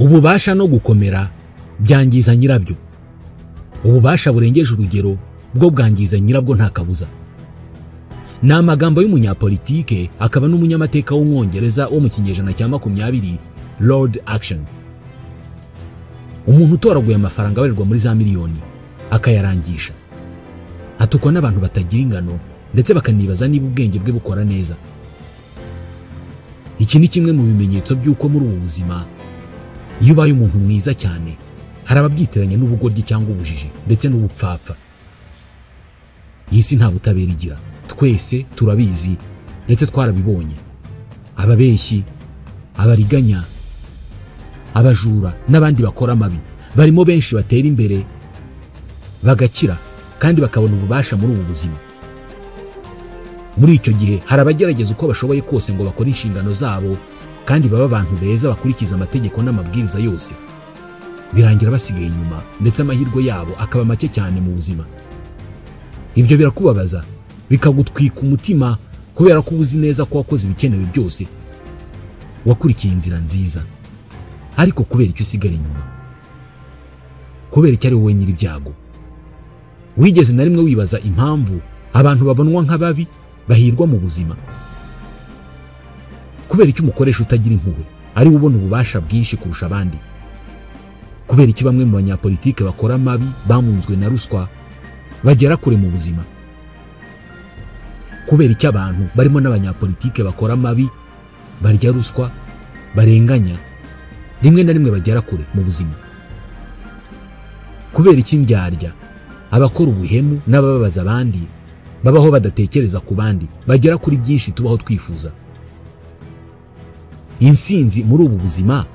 Ububasha no gukomera byangiza nyirabyo. Ububasha burengeje urugero bwo bwangiza nyirabwo nta kabuza. Ni amagambo y'umunyapolitike akaba n'umunyamateka w'Umwongereza wo mu kinyejana cya 20, Lord Action. Umuntu utoraguye amafaranga abarirwa muri za miliyoni akayarangisha, atukwa n'abantu batagira ingano ndetse bakanibaza niba ubwenge bwe bukora neza. Iki ni kimwe mu bimenyetso by'uko muri ubu buzima iyo ubaye umuntu mwiza cyane hari ababyitiranya n'ubugoryi cyangwa ubujiji ndetse n'ubupfapfa. Iyi si nta butabera igira, twese turabizi ndetse twarabibonye. Ababeshyi, abariganya, abajura n'abandi bakora amabi barimo benshi batera imbere bagakira kandi bakabona ububasha muri ubu buzima. Muri icyo gihe hari abagerageza uko bashoboye kose ngo bakore inshingano zabo kandi baba abantu beza bakurikiza amategeko n'amabwiriza yose, birangira basigaye inyuma ndetse amahirwe yabo akaba make cyane mu buzima. Ibyo birakubabaza bikagutwika umutima kubera ko uzi neza ko wakoze ibikenewe byose, wakurikiye inzira nziza, ariko kubera icyo usigara inyuma, kubera icyo ari wowe nyiri ibyago. Wigeze na rimwe wibaza impamvu abantu babonwa nk'ababi bahirwa mu buzima? Kubera icyo umukoresha utagira impuhwe ari ubona ububasha bwinshi kurusha abandi? Kubera iki bamwe mu banyapolitike bakora amabi bamunzwe na ruswa bagera kure mu buzima? Kubera icyo abantu barimo n'abanyapolitike bakora amabi, barya ruswa, barenganya, rimwe na rimwe bagera kure mu buzima? Kubera iki indyarya, abakora ubuhemu n'abababaza abandi babaho badatekereza ku bandi, bagera kuri byinshi tubaho twifuza? Insinzi muri ubu buzima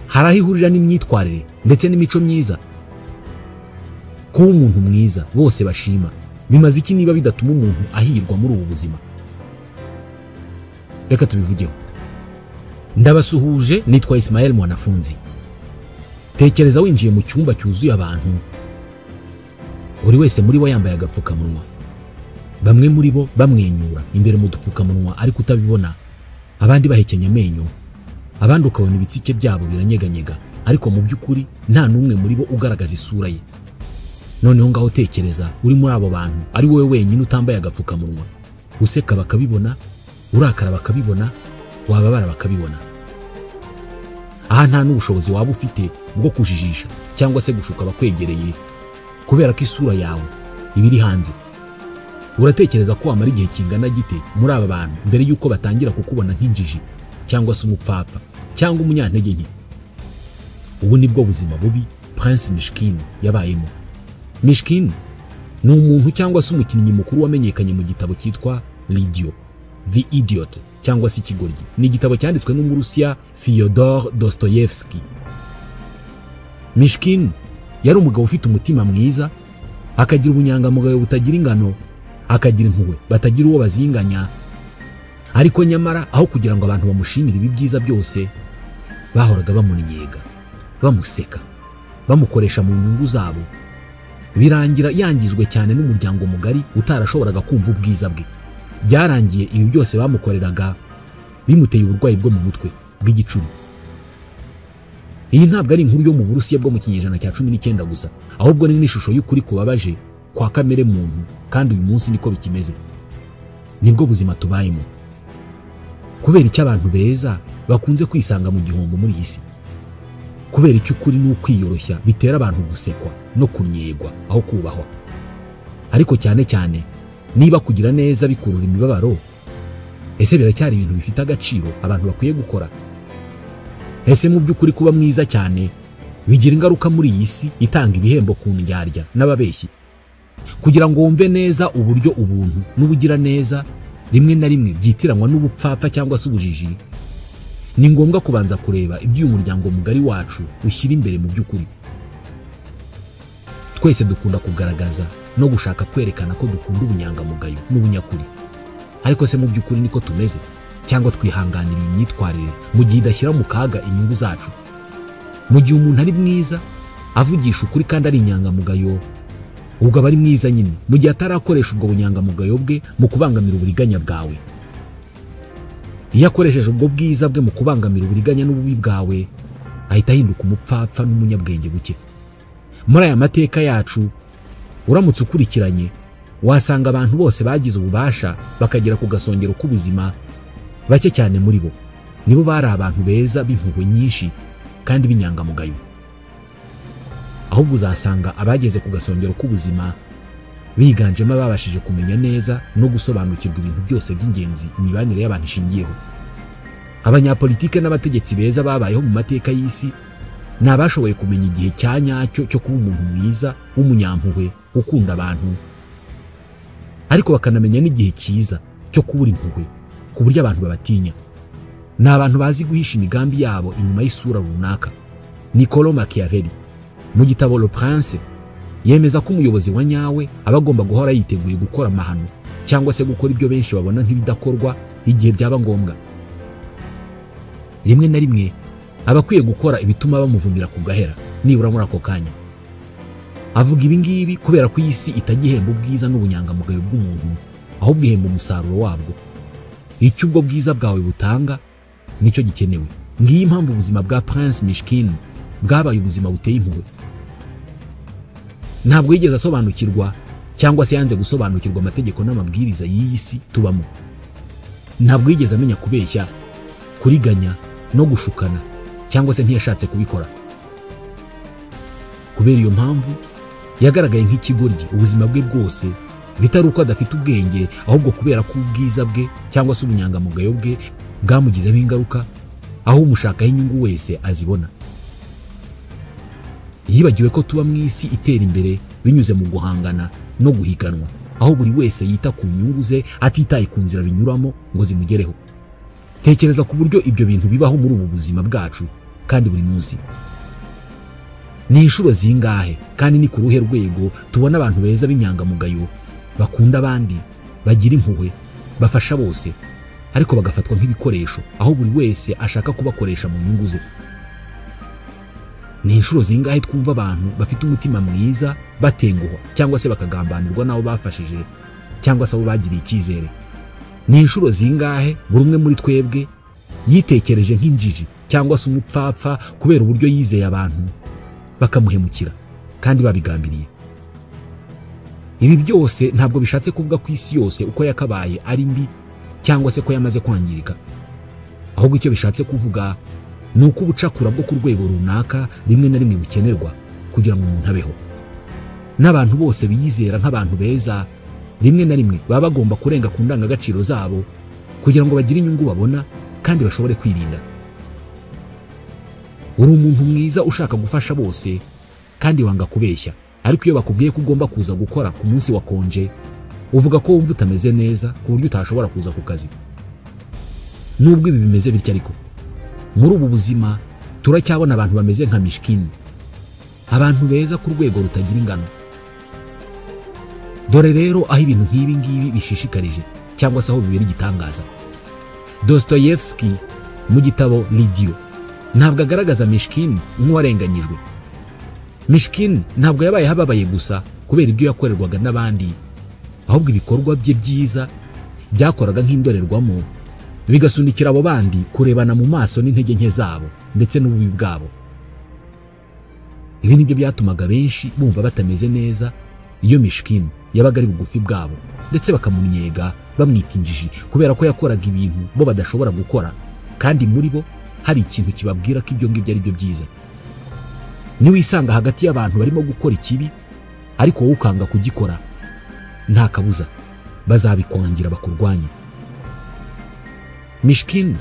hari aho ihurira n'imyitwarire ndetse n'imico myiza. Kuba umuntu mwiza bose bashima bimaze iki niba bidatuma umuntu ahirwa muri ubu buzima? Reka tubivugeho. Ndabasuhuje, nitwa Ismael Mwanafunzi. Tekereza winjiye mu cyumba cyuzuye abantu, buri wese muri bo yambaye agapfukamunwa, bamwe muri bo bamwenyura imbere mu dupfukamunwa ariko utabibona, abandi bahekenya amenyo, abandi ukabona ibitsike byabo biranyeganyega, ariko mu by'ukuri nta n'umwe muri bo ugaragaza isura ye. Noneho ngaho tekereza uri muri abo bantu ari wowe wenyine utambaye agapfukamunwa, useka bakabibona, urakara bakabibona, wababara bakabibona. Aha nta n'ubushobozi waba ufite bwo kujijisha cyangwa se gushuka abakwegereye kubera ko isura yawe iba iri hanze. Uratekereza ko wamara igihe kingana gite muri aba bantu mbere y'uko batangira kukubona nk'injiji cyangwa se umupfapfa cyangwa umunyantege nke? Ubu nibwo buzima bubi Prince Mishkin yabayemo. Mishkin ni umuntu cyangwa se umukinnyi mukuru wamenyekanye mu gitabo cyitwa L'Idiot, The Idiot cyangwa se Ikigoryi. Ni igitabo cyanditswe n'Umurusiya Fyodor Dostoyevsky. Mishkin yari umugabo ufite umutima mwiza, akagira ubunyangamugayo butagira ingano, akagira impuhwe batagira uwo bazinganya, ariko nyamara aho kugira ngo abantu bamushimire ibi byiza byose, bahoraga bamuninyega, bamuseka, bamukoresha mu nyungu zabo. Birangira yangijwe cyane n'umuryango mugari utarashoboraga kumva ubwiza bwe. Byarangiye ibi byose bamukoreraga bimuteye uburwayi bwo mu mutwe bw'igicuri. Iyi ntabwo ari inkuru yo mu Burusiya bwo mu kinyejana cya 19 gusa, ahubwo ni n'ishusho y'ukuri kubabaje kwa kamere muntu, kandi uyu munsi niko bikimeze. Nibwo buzima tubayemo. Kubera icyo abantu beza bakunze kwisanga mu gihombo muri iyi si, kubera icyo ukuri n'ukwiyoroshya bitera abantu gusekwa no kunyegwa aho kubahwa. Ariko cyane cyane niba kugira neza bikurura imibabaro, ese biracyari ibintu bifite agaciro abantu bakwiye gukora? Ese mu by'ukuri kuba mwiza cyane bigira ingaruka muri iyi si itanga ibihembo ku ndyarya n'ababeshyi? Kugira ngo wumve neza uburyo ubuntu n'ubugira neza rimwe na rimwe byitiranwa n'ubupfapfa cyangwa se ubujiji, ni ngombwa kubanza kureba ibyo uyu muryango mugari wacu ushyira imbere mu by'ukuri. Twese dukunda kugaragaza no gushaka kwerekana ko dukunda ubunyangamugayo n'ubunyakuri, ariko se mu by'ukuri niko tumeze? Cyangwa twihanganira imyitwarire mu gihe idashyira mu kaga inyungu zacu? Mu gihe umuntu ari mwiza, avugisha ukuri kandi ari inyangamugayo, ubwo aba ari mwiza nyine, mu gihe atarakoresha ubwo bunyangamugayo bwe mu kubangamira uburiganya bwawe. Iyo akoresheje ubwo bwiza bwe mu kubangamira uburiganya n'ububi bwawe, ahita ahinduka umupfapfa n'umunyabwenge buke. Muri aya mateka yacu uramutse ukurikiranye wasanga abantu bose bagize ububasha bakagera ku gasongero k'ubuzima, bake cyane muri bo nibo bari abantu beza b'impuhwe nyinshi kandi b'inyangamugayo. Ahubwo uzasanga abageze ku gasongero k'ubuzima biganjemo ababashije kumenya neza no gusobanukirwa ibintu byose by'ingenzi imibanire y'abantu ishingiyeho. Abanyapolitike n'abategetsi beza babayeho mu mateka y'isi ni abashoboye kumenya igihe cya nyacyo cyo kuba umuntu mwiza w'umunyampuhwe ukunda abantu, ariko bakanamenya n'igihe cyiza cyo kubura impuhwe ku buryo abantu babatinya. Ni abantu bazi guhisha imigambi yabo inyuma y'isura runaka. Niccolo Machiavelli mu gitabo Le Prince yemeza ko umuyobozi wa nyawe aba agomba guhora yiteguye gukora amahano cyangwa se gukora ibyo benshi babona nk'ibidakorwa igihe byaba ngombwa. Rimwe na rimwe aba akwiye gukora ibituma bamuvumira ku gahera nibura muri ako kanya. Avuga ibi ngibi kubera ko iyi si itagihemba ubwiza n'ubunyangamugayo bw'umuntu, ahubwo ihemba umusaruro wabwo. Icyo ubwo bwiza bwawe butanga nicyo gikenewe. Ngiyi impamvu ubuzima bwa Prince Mishkin bwabaye ubuzima buteye impuhwe. Ntabwo yigeze asobanukirwa cyangwa se yanze gusobanukirwa amategeko n'amabwiriza y'iyi si tubamo. Ntabwo yigeze amenya kubeshya, kuriganya no gushukana, cyangwa se ntiyashatse kubikora. Kubera iyo mpamvu yagaragaye nk'ikigoryi ubuzima bwe bwose, bitari uko adafite ubwenge, ahubwo kubera ko ubwiza bwe cyangwa se ubunyangamugayo bwe bwamugizeho ingaruka, aho umushakaho inyungu wese azibona. Yibagiwe ko tuba mu isi itera imbere binyuze mu guhangana no guhiganwa, aho buri wese yita ku nyungu ze atitaye ku nzira binyuramo ngo zimugereho. Tekereza ku buryo ibyo bintu bibaho muri ubu buzima bwacu kandi buri munsi. Ni inshuro zingahe kandi ni ku ruhe rwego tubona abantu beza b'inyangamugayo, bakunda abandi, bagira impuhwe, bafasha bose, ariko bagafatwa nk'ibikoresho aho buri wese ashaka kubakoresha mu nyungu ze. Ni inshuro zingahe twumva abantu bafite umutima mwiza batenguhwa cyangwa se bakagambanirwa n'abo bafashije cyangwa se abo bagiriye icyizere. Ni inshuro zingahe buri umwe muri twebwe yitekereje nk'injiji cyangwa se umupfapfa kubera uburyo yizeye abantu bakamuhemukira kandi babigambiriye. Ibi byose ntabwo bishatse kuvuga ko isi yose uko yakabaye ari mbi cyangwa se ko yamaze kwangirika. Ahubwo icyo bishatse kuvuga ni uko ubucakura bwo ku rwego runaka rimwe na rimwe bukenerwa kugira ngo umuntu abeho. N'abantu bose biyizera nk'abantu beza rimwe na rimwe baba bagomba kurenga ku ndangagaciro zabo kugira ngo bagire inyungu babona kandi bashobore kwirinda. Uri umuntu mwiza ushaka gufasha bose kandi wanga kubeshya, ariko iyo bakubwiye ko ugomba kuza gukora ku munsi wa konje uvuga ko wumva utameze neza ku buryo utashobora kuza ku kazi. Nubwo ibi bimeze bityo ariko muri ubu buzima turacyabona abantu bameze nka Mishkin, abantu beza ku rwego rutagira ingano. Dore rero aho ibintu nk'ibi ngibi bishishikarije cyangwa se aho bibera igitangaza. Dostoyevsky mu gitabo Lidio ntabwo agaragaza Mishkin nk'uwarenganyijwe. Mishkin ntabwo yabaye hababaye gusa kubera ibyo yakorerwaga n'abandi, ahubwo ibikorwa bye byiza byakoraga nk'indorerwamo bigasunikira abo bandi kurebana mu maso n'intege nke zabo ndetse n'ububi bwabo. Ibi nibyo byatumaga benshi bumva batameze neza iyo Mishkin yabaga ari bugufi bwabo, ndetse bakamunyega bamwita injiji kubera ko yakoraga ibintu bo badashobora gukora, kandi muri bo hari ikintu kibabwira ko ibyo ngibyo ari byo byiza. Niwisanga hagati y'abantu barimo gukora ikibi ariko wowe ukanga kugikora, nta kabuza bazabikwangira bakurwanye. Mishkin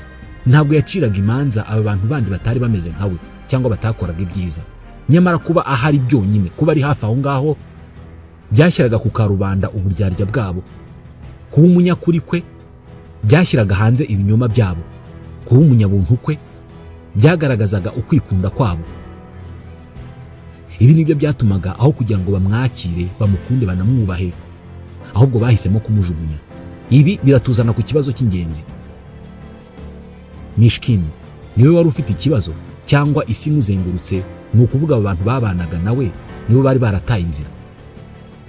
ntabwo yaciraga imanza aba bantu bandi batari bameze nkawe cyangwa batakoraga ibyiza. Nyamara kuba ahari byonyine, kuba ari hafi aho ngaho, byashyiraga ku karubanda uburyarya bwabo. Kuba umunyakuri kwe byashyiraga hanze ibinyoma byabo. Kuba umunyabuntu kwe byagaragazaga ukwikunda kwabo. Ibi nibyo byatumaga aho kugira ngo bamwakire, bamukunde, banamwubahe, ahubwo bahisemo kumujugunya. Ibi biratuzana ku kibazo cy'ingenzi. Mishkin niwe wari ufite ikibazo cyangwa isi imuzengurutse, ni ukuvuga abo bantu babanaga nawe nibo bari barataye inzira.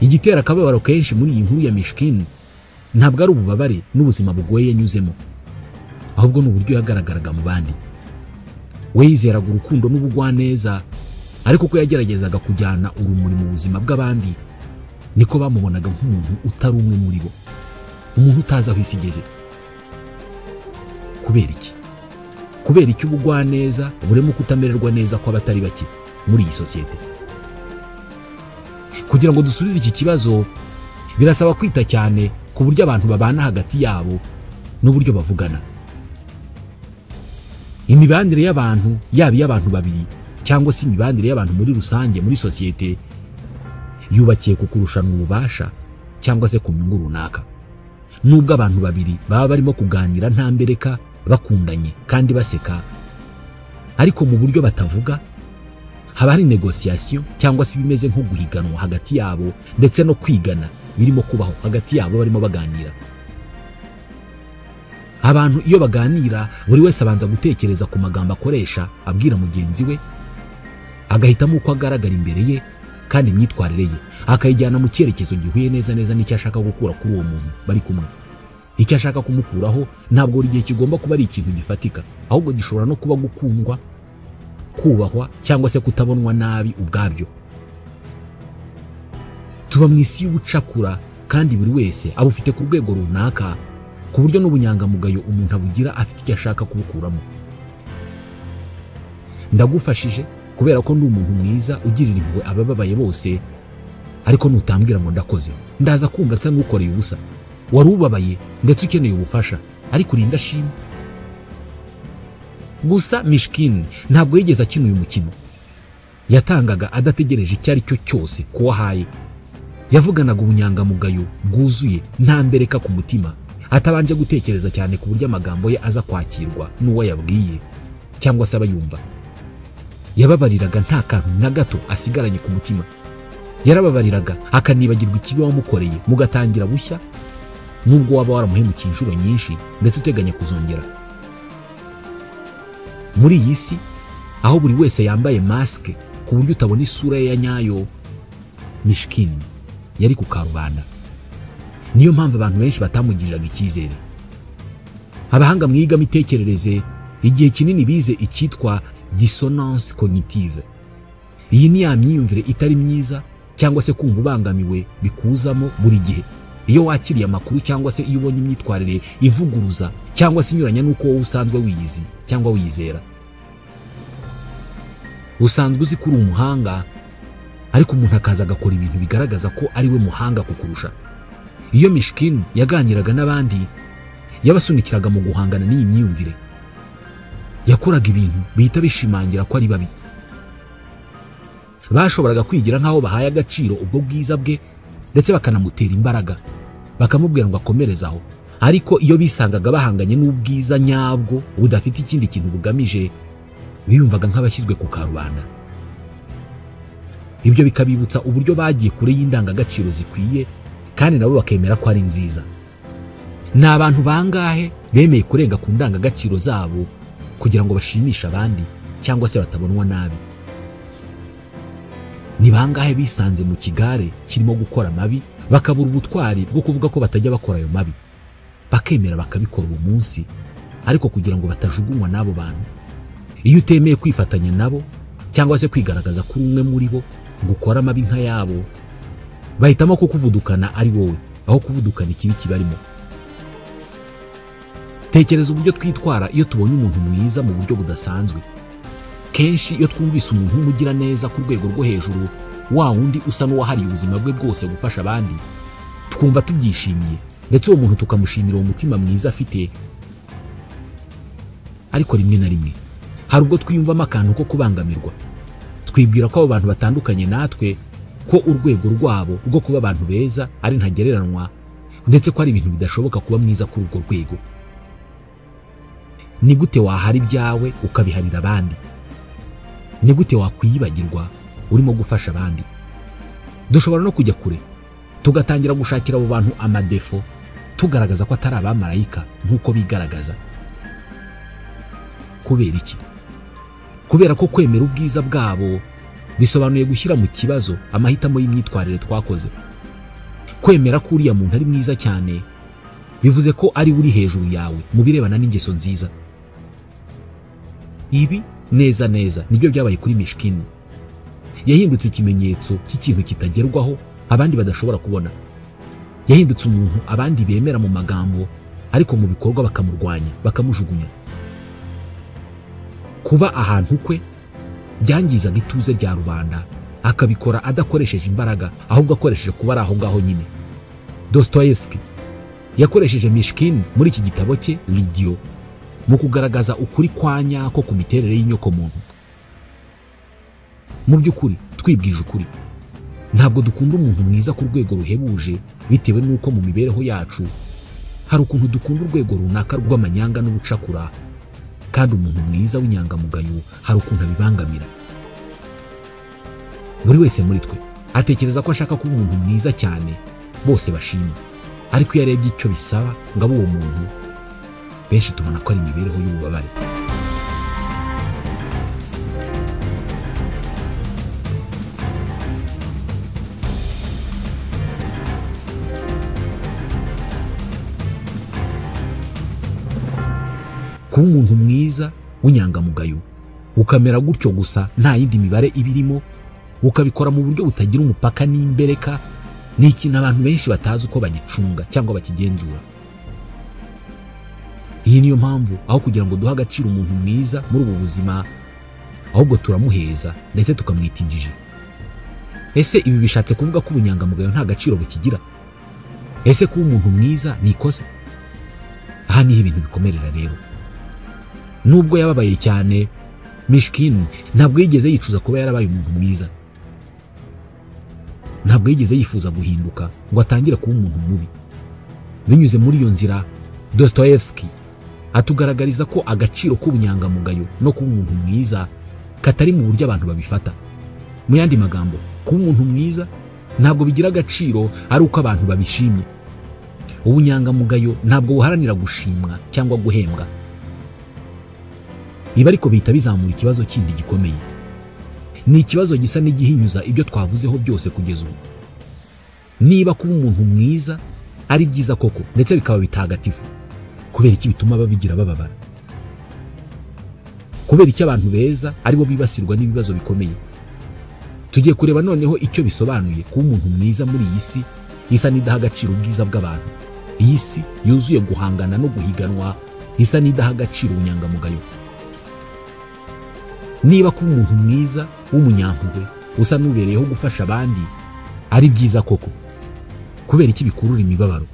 Igitera akababaro kenshi muri iyi nkuru ya Mishkin ntabwo ari ububabare n'ubuzima bugoye yanyuzemo, ahubwo ni uburyo yagaragaraga mu bandi. We yizeraga urukundo n'ubugwaneza, ariko ko yageragezaga kujyana urumuri mu buzima bw'abandi, niko bamubonaga nk'umuntu utari umwe muri bo, umuntu utazi aho isi igeze. Kubera iki? Kubera iki ubugwaneza burimo kutamererwa neza kw'abatari bake muri iyi sosiyete? Kugira ngo dusubize iki kibazo, birasaba kwita cyane ku buryo abantu babana hagati yabo n'uburyo bavugana. Imibanire y'abantu, yaba iy'abantu babiri cyangwa se imibanire y'abantu muri rusange muri sosiyete, yubakiye ku kurushanwa ububasha cyangwa se ku nyungu runaka. Nubwo abantu babiri baba barimo kuganira nta mbereka, bakundanye kandi baseka, ariko mu buryo batavuga haba hari negociation cyangwa se bimeze nko guhiganwa hagati yabo, ndetse no kwigana birimo kubaho hagati yabo barimo baganira. Abantu iyo baganira, buri wese abanza gutekereza ku magambo akoresha abwira mugenzi we, agahitamo uko agaragara imbere ye kandi imyitwarire ye akayijyana mu cyerekezo gihuye neza neza n'icyo ashaka gukura kuri uwo muntu bari kumwe. Icyo ashaka kumukuraho ntabwo buri gihe kigomba kuba ari ikintu gifatika, ahubwo gishobora no kuba gukundwa, kubahwa cyangwa se kutabonwa nabi ubwabyo. Tuba mu isi y'ubucakura kandi buri wese abufite ku rwego runaka, ku buryo n'ubunyangamugayo umuntu abugira afite icyo ashaka kubukuramo. Ndagufashije kubera ko ndi umuntu mwiza ugirira impuhwe abababaye bose, ariko nutambwira ngo ndakoze, ndaza kumva nsa n'ukoreye ubusa. Wari ubabaye ndetse ukeneye ubufasha, ariko urinda shimwe. Gusa Mishkin ntabwo yigeze akina uyu mukino. Yatangaga adategereje icyo ari cyo cyose kuwahaye. Yavuganaga ubunyangamugayo bwuzuye nta mbereka ku mutima, atabanje gutekereza cyane ku buryo amagambo ye aza kwakirwa n'uwo yabwiye cyangwa se abayumva. Yababariraga nta kantu na gato asigaranye ku mutima. Yarababariraga akanibagirwa ikibi wamukoreye, mugatangira bushya, nubwo waba waramuhemukiye inshuro nyinshi ndetse uteganya kuzongera. Muri iyi si aho buri wese yambaye maske ku buryo utabona isura ye ya nyayo, Mishkin yari ku karubanda. Niyo mpamvu abantu benshi batamugiriraga icyizere. Abahanga mu iyigamitekerereze igihe kinini bize icyitwa dissonance cognitive. Iyi ni ya myiyumvire itari myiza cyangwa se kumva ubangamiwe bikuzamo buri gihe iyo wakiriye amakuru cyangwa se iyo ubonye imyitwarire ivuguruza cyangwa se inyuranya n'uko wowe usanzwe wiyizi cyangwa wiyizera. Usanzwe uzi ko uri umuhanga, ariko umuntu akaza agakora ibintu bigaragaza ko ari we muhanga kukurusha. Iyo Mishkin yaganiraga n'abandi, yabasunikiraga mu guhangana n'iyi myiyumvire. Yakoraga ibintu bihita bishimangira ko ari babi. Bashoboraga kwigira nk'aho bahaye agaciro ubwo bwiza bwe, ndetse bakanamutera imbaraga, bakamubwira ngo akomereze aho. Ariko iyo bisangaga bahanganye n'ubwiza nyabwo budafite ikindi kintu bugamije, biyumvaga nk'abashyizwe ku karubanda. Ibyo bikabibutsa uburyo bagiye kure y'indangagaciro zikwiye, kandi nabo bakemera ko ari nziza. Ni abantu bangahe bemeye kurenga ku ndangagaciro zabo kugira ngo bashimishe abandi cyangwa se batabonwa nabi? Ni bangahe bisanze mu kigare kirimo gukora amabi, bakabura ubutwari bwo kuvuga ko batajya bakora ayo mabi, bakemera bakabikora uwo munsi, ariko kugira ngo batajugunywa n'abo bantu? Iyo utemeye kwifatanya nabo cyangwa se kwigaragaza kuri umwe muri bo ngo ukore amabi nka yabo, bahitamo ko kuvudukana ari wowe aho kuvudukana ikibi kibarimo. Tekereza uburyo twitwara iyo tubonye umuntu mwiza mu buryo budasanzwe. Kenshi iyo twumvise umuntu w'umugira neza ku rwego rwo hejuru, wa wundi usa n'uwahariye ubuzima bwe bwose gufasha abandi, twumva tubyishimiye, ndetse uwo muntu tukamushimira uwo mutima mwiza afite. Ariko rimwe na rimwe hari ubwo twiyumvamo akantu ko kubangamirwa, twibwira ko abo bantu batandukanye natwe, ko urwego rwabo rwo kuba abantu beza ari ntagereranywa, ndetse ko ari ibintu bidashoboka kuba mwiza kuri urwo rwego. Ni gute wahara ibyawe ukabiharira abandi? Ni gute wakwiyibagirwa urimo gufasha abandi? Dushobora no kujya kure tugatangira gushakira abo bantu amadefo, tugaragaza ko atari abamarayika nk'uko bigaragaza. Kubera iki? Kubera ko kwemera ubwiza bwabo bisobanuye gushyira mu kibazo amahitamo y'imyitwarire twakoze. Kwemera ko uriya muntu ari mwiza cyane bivuze ko ari uri hejuru yawe mu birebana n'ingeso nziza. Ibi Neza neza nibyo byabaye kuri Mishkin. Yahindutse ikimenyetso cy'ikintu kitagerwaho abandi badashobora kubona. Yahindutse umuntu abandi bemera mu magambo, ariko mu bikorwa bakamurwanya, bakamujugunya. Kuba ahantu kwe byangizaga ituze rya rubanda, akabikora adakoresheje imbaraga, ahubwo akoresheje kuba ari aho ngaho nyine. Dostoyevsky yakoresheje Mishkin muri iki gitabo cye L'idiot mu kugaragaza ukuri kwa nyako ku miterere y'inyokomuntu. Mu by'ukuri twibwije ukuri, ntabwo dukunda umuntu mwiza ku rwego ruhebuje bitewe n'uko mu mibereho yacu hari ukuntu dukunda urwego runaka rw'amanyanga n'ubucakura, kandi umuntu mwiza w'inyangamugayo hari ukuntu abibangamira. Buri wese muri twe atekereza ko ashaka kuba umuntu mwiza cyane bose bashima, ariko iyo arebye icyo bisaba ngo abe uwo muntu, benshi tubona ko ari imibereho y'ububabare. Kuba umuntu mwiza w'inyangamugayo ukamera gutyo gusa nta yindi mibare ibirimo, ukabikora mu buryo butagira umupaka n'imbereka, ni ikintu abantu benshi batazi uko bagicunga cyangwa bakigenzura. Iyi niyo mpamvu aho kugira ngo duhe agaciro umuntu mwiza muri ubu buzima, ahubwo turamuheza ndetse tukamwita injiji. Ese ibi bishatse kuvuga ko ubunyangamugayo nta gaciro bukigira? Ese kuba umuntu mwiza ni ikosa? Aha niho ibintu bikomerera rero. Nubwo yababaye cyane, Mishkin ntabwo yigeze yicuza kuba yarabaye umuntu mwiza. Ntabwo yigeze yifuza guhinduka ngo atangire kuba umuntu mubi. Binyuze muri iyo nzira, Dostoyevsky atugaragariza ko agaciro k'ubunyangamugayo no kuba umuntu mwiza katari mu buryo abantu babifata. Mu yandi magambo, kuba umuntu mwiza ntabwo bigira agaciro ari uko abantu babishimye. Ubunyangamugayo ntabwo buharanira gushimwa cyangwa guhembwa. Ibi ariko bihita bizamura ikibazo kindi gikomeye. Ni ikibazo gisa n'igihinyuza ibyo twavuzeho byose kugeza ubu. Niba kuba umuntu mwiza ari byiza koko ndetse bikaba bitagatifu, kubera iki bituma babigira bababara? Kubera iki abantu beza aribo bibasirwa n'ibibazo bikomeye? Tugiye kureba noneho icyo bisobanuye kuba umuntu mwiza muri iyi si isa n'idaha agaciro ubwiza bw'abantu. Iyi si yuzuye guhangana no guhiganwa, isa n'idaha agaciro ubunyangamugayo. Niba kuba umuntu mwiza w'umunyampuhwe usa n'ubereyeho gufasha abandi ari byiza koko, kubera iki bikurura imibabaro?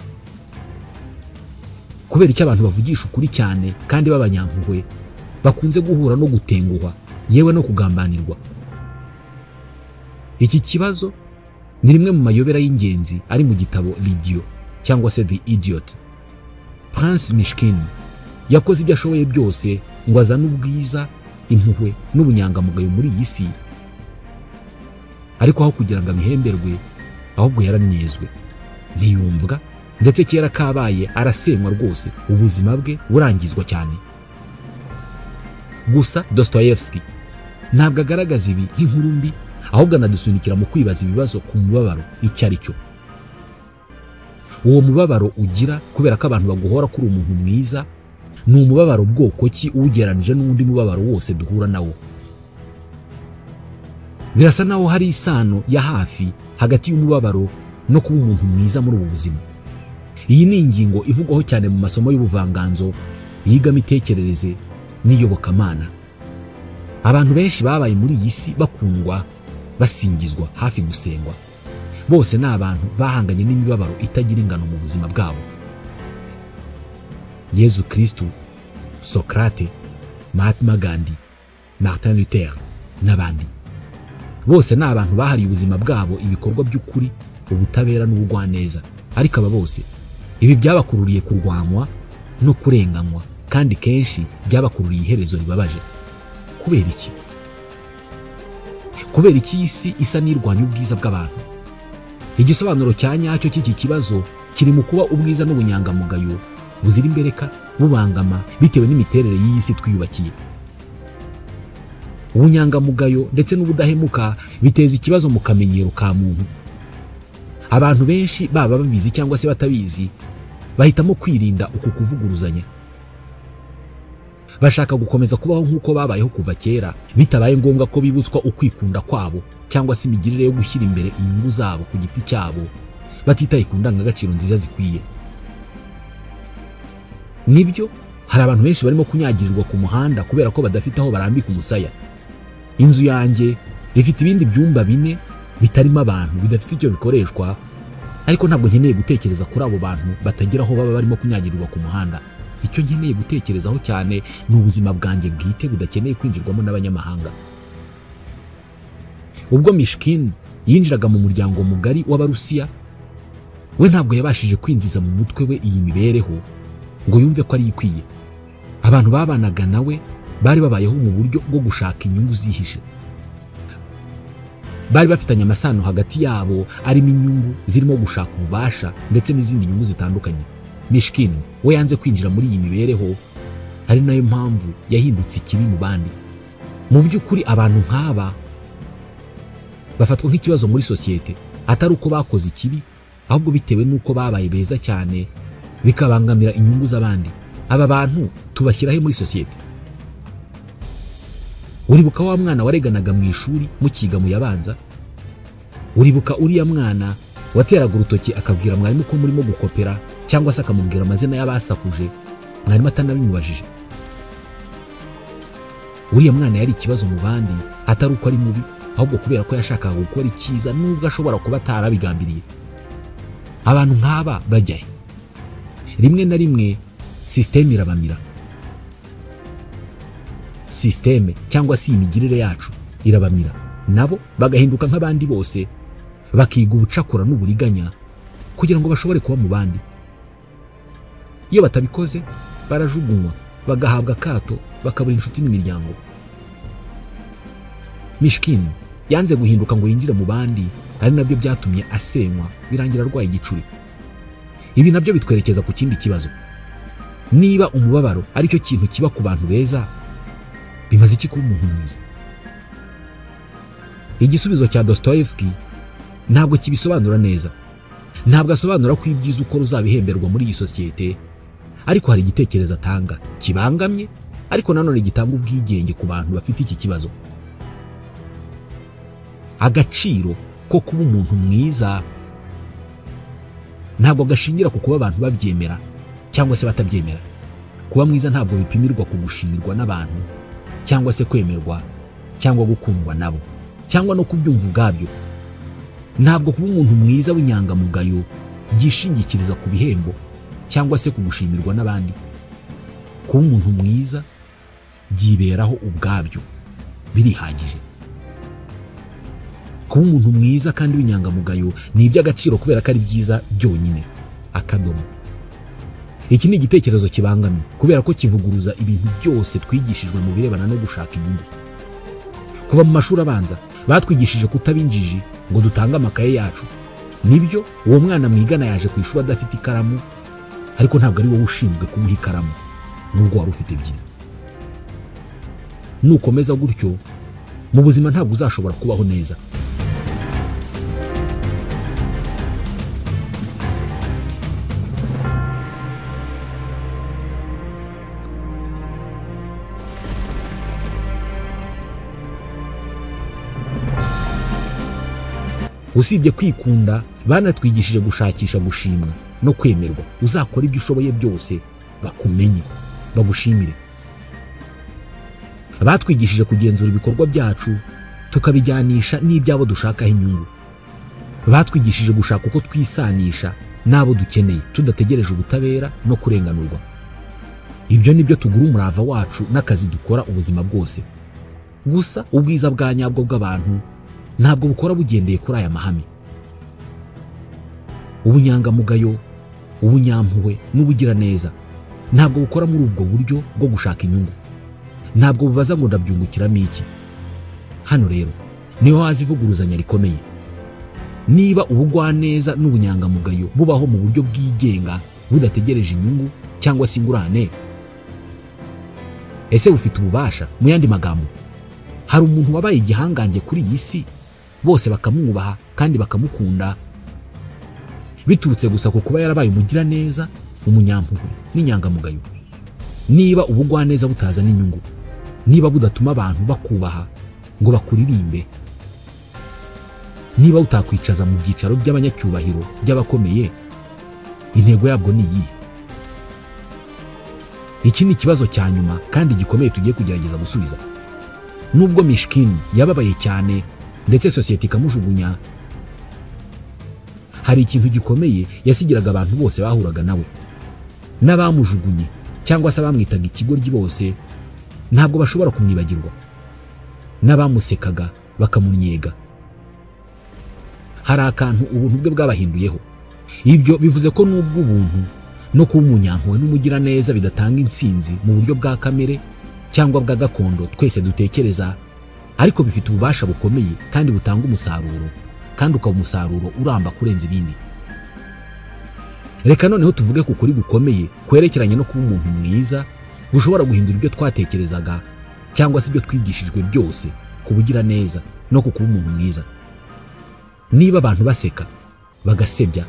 Kubera iki abantu bavugisha ukuri cyane kandi b'abanyampuhwe bakunze guhura no gutenguhwa yewe no kugambanirwa? Iki kibazo ni rimwe mu mayobera y'ingenzi ari mu gitabo L'idiot cyangwa se The Idiot. Prince Mishkin yakoze ibyo ashoboye byose ngo azane ubwiza, impuhwe n'ubunyangamugayo muri iyi si, ariko aho kugira ngo abihemberwe ahubwo yaranyezwe, ntiyumvwa, ndetse kera kabaye arasenywa rwose, ubuzima bwe burangizwa cyane. Gusa Dostoyevsky ntabwo agaragaza ibi nk'inkuru mbi, ahubwo anadusunikira mu kwibaza ibibazo ku mubabaro icyo ari cyo. Uwo mubabaro ugira kubera ko abantu baguhora kuri umuntu mwiza ni umubabaro bwoko ki ugeranije n'undi mubabaro wose duhura nawo? Birasa naho hari isano ya hafi hagati y'umubabaro no kuba umuntu mwiza muri ubu buzima. Iyi ni ingingo ivugwaho cyane mu masomo y'ubuvanganzo, iyigamitekerereze n'iyobokamana. Abantu benshi babaye muri iyi si bakundwa, basingizwa, hafi gusengwa. Bose ni abantu bahanganye n'imibabaro itagira ingano mu buzima bwabo. Yezu Kristu, Socrate, Mahatma Gandhi, Martin Luther n'abandi. Bose ni abantu bahariye ubuzima bwabo ibikorwa by'ukuri, ubutabera n'ubugwaneza. Ariko aba bose ibi byabakururiye kurwanywa no kurenganywa, kandi kenshi byabakururiye iherezo ribabaje. Kubera iki? Kubera iki isi isa n'irwanya ubwiza bw'abantu? Igisobanuro cya nyacyo cy'iki kibazo kiri mu kuba ubwiza n'ubunyangamugayo buzira imbereka bubangama bitewe n'imiterere y'iyi si twiyubakiye. Ubunyangamugayo ndetse n'ubudahemuka biteza ikibazo mu kamenyero ka muntu. Abantu benshi baba babizi cyangwa se batabizi bahitamo kwirinda uku kuvuguruzanya. Bashaka gukomeza kubaho nk'uko babayeho kuva kera, bitabaye ngombwa ko bibutswa ukwikunda kwabo cyangwa se imigirire yo gushyira imbere inyungu zabo ku giti cyabo, batitaye ku ndangagaciro nziza zikwiye. Nibyo, hari abantu benshi barimo kunyagirirwa ku muhanda kubera ko badafite aho barambika umusaya. Inzu yanjye ifite ibindi byumba 4 bitarimo abantu, bidafite icyo bikoreshwa, ariko ntabwo nkeneye gutekereza kuri abo bantu batagira aho baba barimo kunyagirirwa ku muhanda. Icyo nkeneye gutekerezaho cyane ni ubuzima bwanjye bwite budakeneye kwinjirwamo n'abanyamahanga. Ubwo Mishkin yinjiraga mu muryango mugari w'Abarusiya, we ntabwo yabashije kwinjiza mu mutwe we iyi mibereho ngo yumve ko ari ikwiye. Abantu babanaga nawe bari babayeho mu buryo bwo gushaka inyungu zihishe. Bari bafitanye amasano hagati yabo arimo inyungu zirimo gushaka ububasha ndetse n'izindi nyungu zitandukanye. Mishkin we yanze kwinjira muri iyi mibereho, ari nayo mpamvu yahindutse ikibi mu bandi. Mu by'ukuri abantu nk'aba bafatwa nk'ikibazo muri sosiyete, atari uko bakoze ikibi, ahubwo bitewe n'uko babaye beza cyane bikabangamira inyungu z'abandi. Aba bantu tubashyirahe muri sosiyete? Uribuka wa mwana wareganaga mu ishuri mukiga mu yabanza? Uribuka uriya mwana wateraga urutoki akabwira mwarimu ko murimo gukopera, cyangwa se akamubwira amazina y'abasakuje mwarimu atanabimubajije? Uriya mwana yari ikibazo mu bandi, atari uko ari mubi, ahubwo kubera ko yashakaga gukora icyiza nubwo ashobora kuba atarabigambiriye. Abantu nk'aba bajyahe? Rimwe na rimwe systeme irabamira. Systeme cyangwa se imigirire yacu irabamira, nabo bagahinduka nk'abandi bose, bakiga ubucakura n'uburiganya kugira ngo bashobore kuba mu bandi. Iyo batabikoze barajugunywa, bagahabwa akato, bakabura inshuti n'imiryango. Mishkin yanze guhinduka ngo yinjire mu bandi, ari nabyo byatumye asenywa, birangira arwaye igicuri. Ibi nabyo bitwerekeza ku kindi kibazo. Niba umubabaro aricyo kintu kiba ku bantu beza, bimaze iki kuba umuntu mwiza? Igisubizo cya Dostoyevsky ntabwo kibisobanura neza. Ntabwo asobanura ko ibyiza ukora uzabihemberwa muri iyi sosiyete, ariko hari igitekerezo atanga kibangamye, ariko nanone gitanga ubwigenge ku bantu bafite iki kibazo. Agaciro ko kuba umuntu mwiza ntabwo gashingira ku kuba abantu babyemera cyangwa se batabyemera. Kuba mwiza ntabwo bipimirwa ku gushimirwa n'abantu cyangwa se kwemerwa cyangwa gukundwa nabo cyangwa no kubyumva ubwabyo. Ntabwo kuba umuntu mwiza w'inyangamugayo byishingikiriza ku bihembo cyangwa se kugushimirwa n'abandi. Kuba umuntu mwiza byiberaho ubwabyo, birihagije. Kuba umuntu mwiza kandi w'inyangamugayo ni iby'agaciro kubera ko ari byiza byonyine. Akadomo. Iki ni igitekerezo kibangamye kubera ko kivuguruza ibintu byose twigishijwe mu birebana no gushaka inyungu. Kuva mu mashuri abanza batwigishije kutabinjiji ngo dutange amakaye yacu. Nibyo, uwo mwana mwigana yaje ku ishuri adafite ikaramu, ariko ntabwo ari wowe ushinzwe kumuha ikaramu nubwo wari ufite ebyiri. Nukomeza gutyo mu buzima ntabwo uzashobora kubaho neza. Usibye kwikunda, banatwigishije gushakisha gushimwa no kwemerwa. Uzakora ibyo ushoboye byose bakumenye, bagushimire. Batwigishije kugenzura ibikorwa byacu tukabijyanisha n'ibyabo dushakaho inyungu. Batwigishije gushaka uko twisanisha n'abo dukeneye tudategereje ubutabera no kurenganurwa. Ibyo nibyo tugura umurava wacu n'akazi dukora ubuzima bwose. Gusa ubwiza bwa nyabwo bw'abantu ntabwo bukora bugendeye kuri aya mahame. Ubunyangamugayo, ubunyampuhwe n'ubugiraneza ntabwo bukora muri ubwo buryo bwo gushaka inyungu. Ntabwo bubaza ngo ndabyungukiramo iki. Hano rero niho haza ivuguruzanya rikomeye. Niba ubugwaneza n'ubunyangamugayo bubaho mu buryo bwigenga budategereje inyungu cyangwa se ingurane, ese bufite ububasha? Mu yandi magambo, hari umuntu wabaye igihangange kuri iyi si bose bakamwubaha kandi bakamukunda biturutse gusa ku kuba yarabaye umugiraneza, umunyampuhwe n'inyangamugayo? Niba ubugwaneza butazana inyungu, niba budatuma abantu bakubaha ngo bakuririmbe, niba utakwicaza mu byicaro by'abanyacyubahiro by'abakomeye, intego yabwo ni iyi? Iki ni ikibazo cya nyuma kandi gikomeye tugiye kugerageza gusubiza. Nubwo Mishkin yababaye cyane ndetse sosiyete ikamujugunya, hari ikintu gikomeye yasigiraga abantu bose bahuraga nawe. N'abamujugunye cyangwa se abamwitaga ikigoryi bose ntabwo bashobora kumwibagirwa, n'abamusekaga bakamunyega. Hari akantu ubuntu bwe bwabahinduyeho. Ibyo bivuze ko nubwo ubuntu no kuba umunyampuhwe n'umugiraneza bidatanga intsinzi mu buryo bwa kamere cyangwa bwa gakondo twese dutekereza, ariko bifite ububasha bukomeye kandi butanga umusaruro, kandi ukaba umusaruro uramba kurenza ibindi. Reka noneho tuvuge ku kuri gukomeye kwerekeranye no kuba umuntu mwiza gushobora guhindura ibyo twatekerezaga cyangwa se ibyo twigishijwe byose ku bugiraneza no ku kuba umuntu mwiza. Niba abantu baseka, bagasebya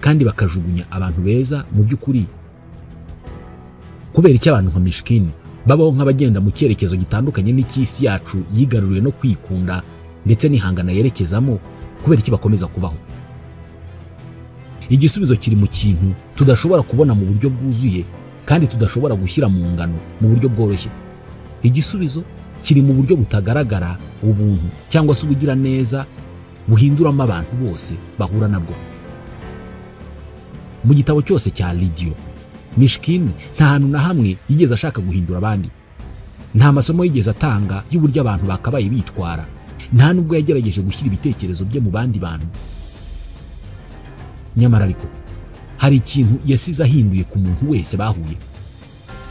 kandi bakajugunya abantu beza, mu by'ukuri kubera icyo abantu nka Mishkin babaho nk'abagenda mu cyerekezo gitandukanye n'icy'isi yacu yigaruriwe no kwikunda ndetse n'ihangana yerekezamo, kubera iki bakomeza kubaho? Igisubizo kiri mu kintu tudashobora kubona mu buryo bwuzuye kandi tudashobora gushyira mu ngano mu buryo bworoshye. Igisubizo kiri mu buryo butagaragara ubuntu cyangwa se ubugiraneza buhinduramo abantu bose bahura nabwo. Mu gitabo cyose cya Lidio, Mishkin nta hantu na hamwe yigeze ashaka guhindura abandi. Nta masomo yigeze atanga y'uburyo abantu bakabaye bitwara. Nta nubwo yagerageje gushyira ibitekerezo bye mu bandi bantu. Nyamara ariko hari ikintu yasize ahinduye ku muntu wese bahuye.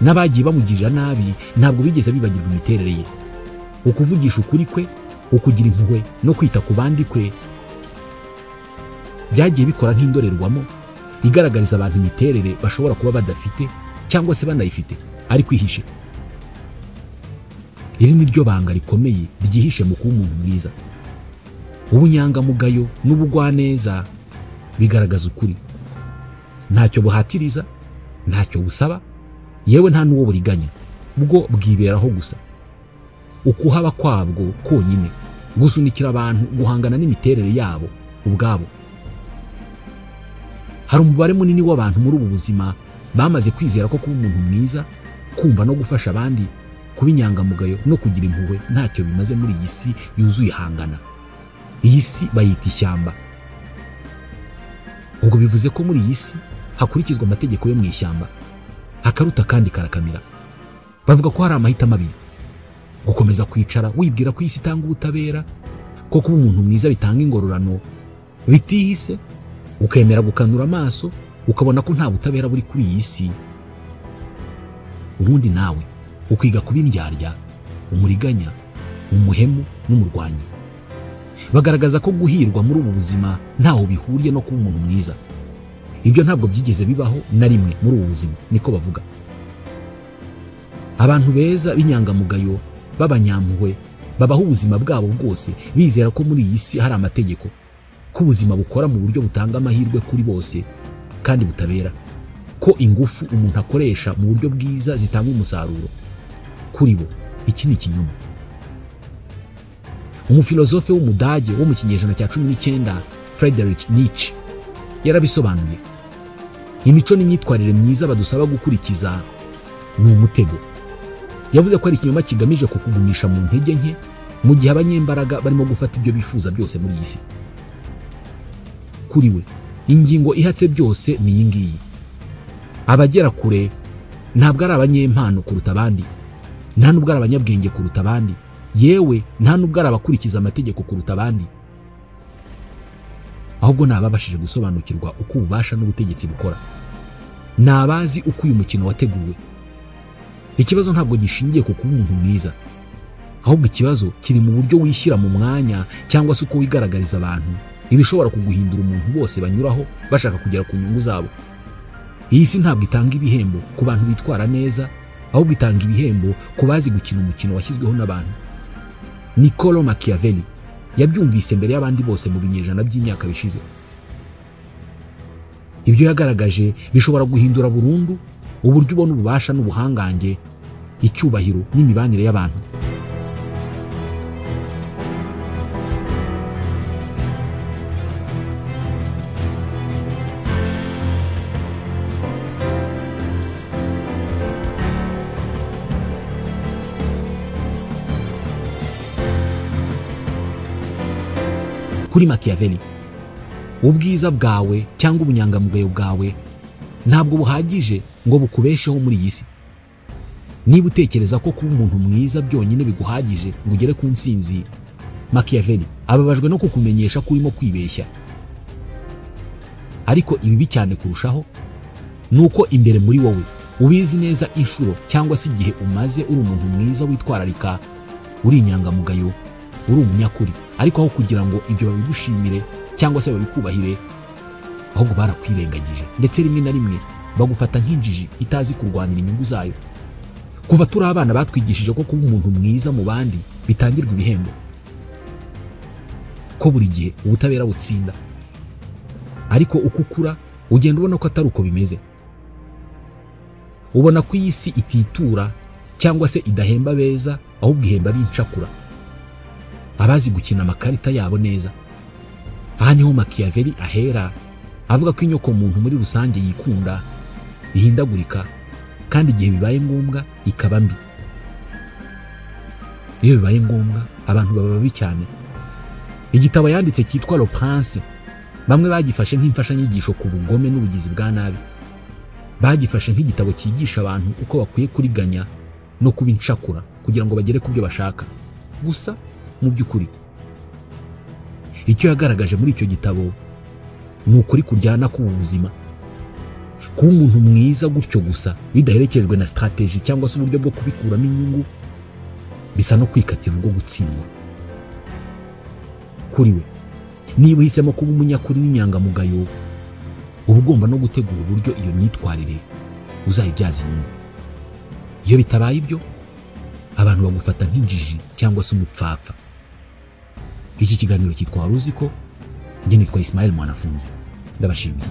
N'abagiye bamugirira nabi ntabwo bigeze bibagirwa imiterere ye. Ukuvugisha ukuri kwe, ukugira impuhwe no kwita ku bandi kwe byagiye bikora nk'indorerwamo igaragariza abantu imiterere bashobora kuba badafite cyangwa se banayifite ariko ihishe. Iri ni ryo banga rikomeye ryihishe mu kuba umuntu mwiza. Ubunyangamugayo n'ubugwaneza bigaragaza ukuri. Ntacyo buhatiriza, ntacyo busaba, yewe nta n'uwo buriganya, bwo bwiberaho gusa. Ukuhaba kwabwo konyine gusunikira abantu guhangana n'imiterere yabo ubwabo. Hari umubare munini w'abantu muri ubu buzima bamaze kwizera ko kuba umuntu mwiza, kumva no gufasha abandi, kuba inyangamugayo no kugira impuhwe ntacyo bimaze muri iyi si yuzuye ihangana. Iyi si bayita ishyamba. Ubwo bivuze ko muri iyi si hakurikizwa amategeko yo mu ishyamba, akaruta kandi karakamira. Bavuga ko hari amahitamo abiri: gukomeza kwicara wibwira ko isi itanga ubutabera, ko kuba umuntu mwiza bitanga ingororano bitihise, ukemera gukanura amaso ukabona ko nta butabera buri kuri iyi si, ubundi nawe ukiga kuba indyarya, umuriganya, umuhemu n'umurwanyi. Bagaragaza ko guhirwa muri ubu buzima ntaho bihuriye no kuba umuntu mwiza. Ibyo ntabwo byigeze bibaho na rimwe muri ubu buzima, niko bavuga. Abantu beza b'inyangamugayo b'abanyampuhwe babaho ubuzima bwabo bwose bizera ko muri iyi si hari amategeko, ko ubuzima bukora mu buryo butanga amahirwe kuri bose kandi butabera, ko ingufu umuntu akoresha mu buryo bwiza zitanga umusaruro. Kuri bo iki ni ikinyoma. Umufilozofe w'Umudage wo mu kinyejana cya 19 Friedrich Nietzsche yarabisobanuye. Imico n'imyitwarire myiza badusaba gukurikiza ni umutego. Yavuze ko ari ikinyoma kigamije kukugumisha mu ntege nke mu gihe abanyembaraga barimo gufata ibyo bifuza byose muri iyi si. Kuri we ingingo ihatse byose ni iyi ngiyi: abagera kure ntabwo ari abanyempano kuruta abandi, nta nubwo ari abanyabwenge kuruta abandi, yewe nta nubwo ari abakurikiza amategeko kuruta abandi, ahubwo ni ababashije gusobanukirwa uko ububasha n'ubutegetsi bukora, ni abazi uko uyu mukino wateguwe. Ikibazo ntabwo gishingiye ku kuba umuntu mwiza, ahubwo ikibazo kiri mu buryo wishyira mu mwanya cyangwa se uko wigaragariza abantu, ibishobora kuguhindura umuntu bose banyuraho bashaka kugera ku nyungu zabo. Iyi si ntabwo itanga ibihembo ku bantu bitwara neza, ahubwo itanga ibihembo ku bazi gukina umukino washyizweho n'abantu. Niccolo Machiavelli yabyumvise mbere y'abandi bose mu binyejana by'imyaka bishize. Ibyo yagaragaje bishobora guhindura burundu Uburyo ubona ububasha n'ubuhangange, icyubahiro n'imibanire y'abantu. Kuri Machiavelli, ubwiza bwawe cyangwa ubunyangamugayo bwawe ntabwo buhagije ngo bukubesheho muri iyi si. Niba utekereza ko kuba umuntu mwiza byonyine biguhagije ngo ugere ku nsinzi, Machiavelli ababajwe no kukumenyesha ko urimo kwibeshya. Ariko ibibi cyane kurushaho ni uko imbere muri wowe ubizi neza inshuro cyangwa se igihe umaze uri umuntu mwiza witwararika, uri inyangamugayo, uri umunyakuri, ariko aho kugira ngo ibyo babigushimire cyangwa se babikubahire, ahubwo barakwirengagije, ndetse rimwe na rimwe bagufata nk'injiji itazi kurwanira inyungu zayo. Kuva turi abana batwigishije ko kuba umuntu mwiza mu bandi bitangirwa ibihembo, ko buri gihe ubutabera butsinda. Ariko uko ukura ugenda ubona ko atari uko bimeze. Ubona ko iyi si ititura cyangwa se idahemba beza, ahubwo ihemba b'incakura, abazi gukina amakarita yabo neza. Aha niho Machiavelli ahera avuga ko inyoko muntu muri rusange yikunda, ihindagurika, kandi igihe bibaye ngombwa ikaba mbi. Iyo bibaye ngombwa abantu baba babi cyane. Igitabo yanditse cyitwa Le Prince, bamwe bagifashe nk'imfashanyigisho ku bugome n'ubugizi bwa nabi. Bagifashe nk'igitabo cyigisha abantu uko bakwiye kuriganya no kuba incakura kugira ngo bagere ku byo bashaka. Gusa mu by'ukuri icyo yagaragaje muri icyo gitabo ni ukuri kuryana k'ubu buzima. Kuba umuntu mwiza gutyo gusa bidaherekejwe na strategy cyangwa se uburyo bwo kubikuramo inyungu bisa no kwikatira ubwo gutsindwa. Kuri we, niba uhisemo kuba umunyakuri n'inyangamugayo, uba ugomba no gutegura uburyo iyo myitwarire uzayibyaza inyungu. Iyo bitabaye ibyo, abantu bagufata nk'injiji cyangwa se umupfapfa. Iki kiganiro cyitwa Wari Uzi Ko? Njye nitwa Ismael Mwanafunzi, ndabashimiye.